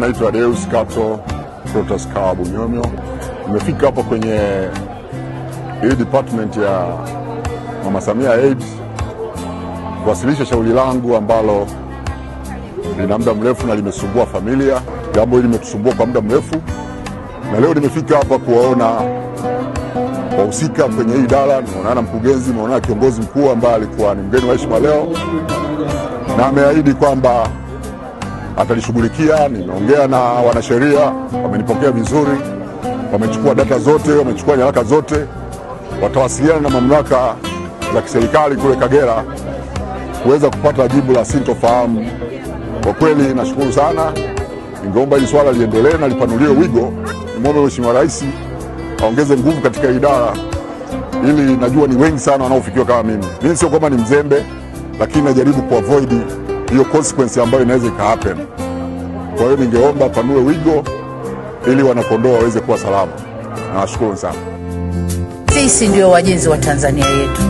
Naitwa Deus Kato Protas Kawa Bunyomyo. Nimefika hapa kwenye hii department ya Mama Samia AIDS kuwasilisha shauri langu ambalo lina muda mrefu na limesumbua familia. Jambo hili limetusumbua kwa muda mrefu, na leo nimefika hapa kuwaona wahusika kwenye hii idara. Nimeonana na mkurugenzi, nimeonana na kiongozi mkuu ambaye alikuwa ni mgeni wa heshima leo, na ameahidi kwamba atalishughulikia. Nimeongea na wanasheria, wamenipokea vizuri, wamechukua data zote, wamechukua nyaraka zote, watawasiliana na mamlaka za kiserikali kule Kagera kuweza kupata jibu la sintofahamu. Kwa kweli nashukuru sana, ningeomba hili swala liendelee na lipanuliwe wigo. Nimwombe Mheshimiwa Rais aongeze nguvu katika idara ili, najua ni wengi sana wanaofikiwa kama mimi. Mimi sio kwamba ni mzembe, lakini najaribu kuavoid hiyo consequence ambayo inaweza ikahappen. Kwa hiyo ningeomba panue wigo ili wanakondoa waweze kuwa salama. Nawashukuru sana. Sisi ndio wajenzi wa Tanzania yetu.